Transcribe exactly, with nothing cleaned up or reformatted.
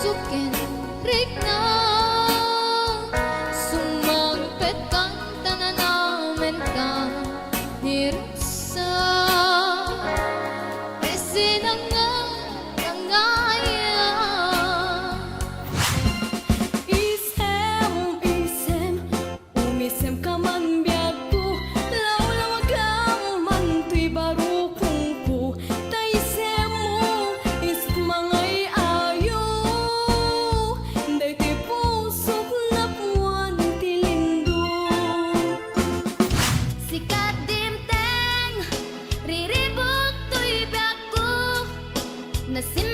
Tuken rikna, sumangpet kang tananamenka, hirsa, isinanga tangaya. Isem, isem, umisemka man biagko, lawlawagam man toy barukongko, ta isemmo, isut mangay-ayo, daytoy pusok napnoan ti lindong. Sika dimteng, riribuk toy biagko, nasim